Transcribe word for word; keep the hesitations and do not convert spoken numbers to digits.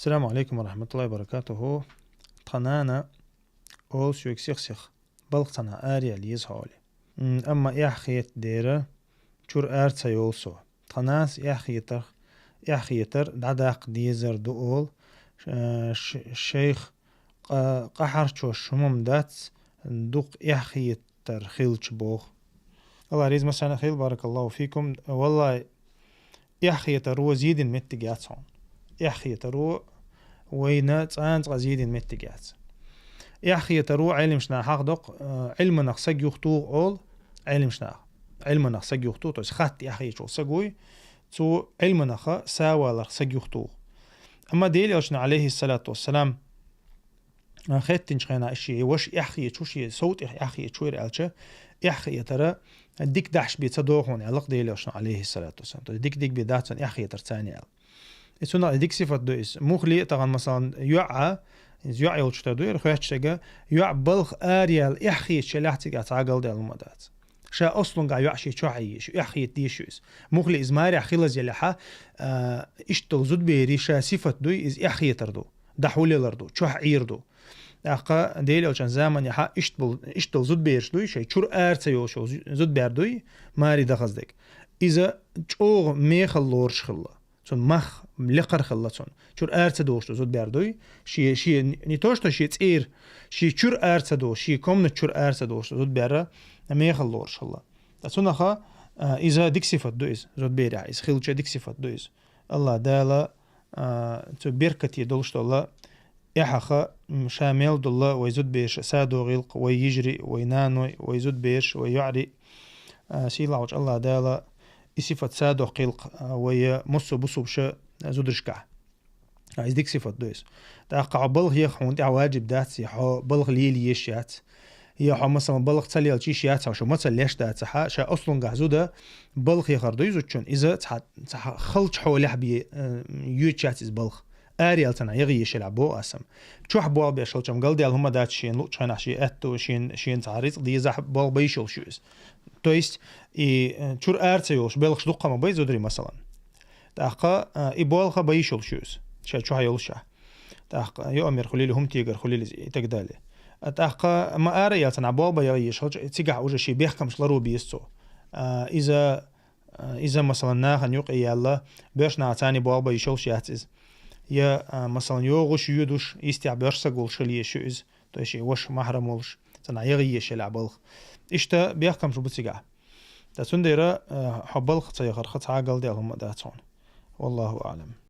Ассаламу Ӏалайкум ва рахьматуллахӀи ва баракатухӀу. Тха нана олу соьга сих-сиха балха цхьанхьа араяла еза хьо олий. М, амма эхь хетар дера, чуьра ара ца йолу со. Тхан нанас эхь хетарх, эхь хетар дӀадаккха дезар ду олу, ш-, ш-, шайх къа-, къахьарчо шумам дац, дукха эхь хетар хилча боху. Алла реза массарна хила, баракаллаху фикум. Валлахи, эхь хетаро зийдина меттиг яц хьуна. Эхь хетаро вайна цкъа-цкъа зийдина меттиг яц. Эхь хетаро Ӏеламнаха хьахдокху, э, Ӏилманах саг юхатуху олу, Ӏеламнаха. Ӏилманах саг юхатуху, то есть хатта эхь хеташ волу саг вуй, цо Ӏилманаха саваларх саг юхатуху. Амма Делан Элчано, Ӏалайхиссалату вассалам, а, хеттинчу хенахь, шен ваша эхь хеташ ву, шен сов тӀех эхь хеташ ву аьлча, эхь хетара дика дахьаш бен ца догӀу хьуна аьлла-кх Делан Элчано, Ӏалайхиссалату вассалам. То есть дика-дика бен дац хьуна эхь хетар царна аьлла. И цунах и дика сифат ду иза. Муха ле а тахана, масалан, йоӀа, иза йоӀ йолчу тӀе ду, яра хоьттуш стага, йоӀ балха араяла эхь хеташ елахь, цигахь цхьа а галдаьлла хӀума дац. Ша аслунгахь йоӀ шен чохь Ӏийша, эхь хета дезаш ю иза. Муха ле иза марехь хилаза елахь, а, иштта долу зудберийн ша сифат дуй, иза эхь хетар ду, дӀахьулъялар ду, чохь Ӏийр ду. ТӀаккха Делан Элчан заманехь иштта болу, иштта долу зудбераш дуй, шайн чуьра ара ца йолуш йолу зу-, зудбер дуй, маре дахаза дерг. Иза чӀогӀа мехала лоруш хилла. Цуьнан мах лекхара хилла цуьнан. Чуьра ара ца долуш долу зудбер дуй, шен, шен, не то что шен цӀера, шен чуьра ара ца долуш, шен комната чуьра ара ца долуш долу зудбер мехала лоруш хилла. Ткъа цунах, а, иза дика сифат ду иза, зудберехь иза хилча дика сифат ду иза. Алла Дала, а, цу беркате долуш долу эхьах, м, ша мел долу вай зудбераш садогӀийла-кх, вай йижарий, вай наной, вай зудбераш, вай йоӀарий. А, сийлахьчу Алла Дала и сифат садоккхийла-кх, а, вай массо а бусулбаша зударшкахь. А, иза дика сифат ду иза. ТӀаккха хьо балха яха хьуна тӀехь ваджиб дац, я хьо балха лела езаш яц, я хьо, масалан, балха ца лелча йиш яц, хьо шу мацалла леш дацахь, ша аслунгахь зуда балха яхар дуй зудчун, иза цхьа, цхьа халчу хьолехь бен, э, йоьдуш яц иза балха. Араяла цхьанхьа яха езаш елахь боху аса-м. Чохь болх беш хилча-м галдаьлла хӀума дац шена луъучу хенахь, шен аьтту, шен, шена цхьа рицкъ дезахь, болх бан йиш йолуш ю иза. То есть, и, э, чуьра ара ца йолуш белхаш дуккха ма бай зударий, масалан. ТӀаккха, э, и болх бан йиш йолуш ю иза, ша чохь йолушехь. ТӀаккха, э, йоӀ мер хуьлийла, хӀума тегар хуьлийла иза и так далее. А тӀаккха ма ара а яьлла цхьанхьа болх бан яха езаш хилча, цигахь уже шен бехкамаш ларбан беза цо. А, иза А, иза, масалан, нахана юкъе яьлла, боьрша наха царний болх бан йиш йолуш яц иза. Я, а, масалан, йогӀуш, йоьдуш, йистехь боьрша саг волуш хила езаш ю иза, то есть шен ваша махьрам волуш, цхьанхьа яха езаш елахь балха. Иштта бехкамаш бу цигахь. Ткъа цундела, а, хьо балха ца яхарх цхьа а галдаьлла хӀума дац хьуна. Валлаху аӀлам.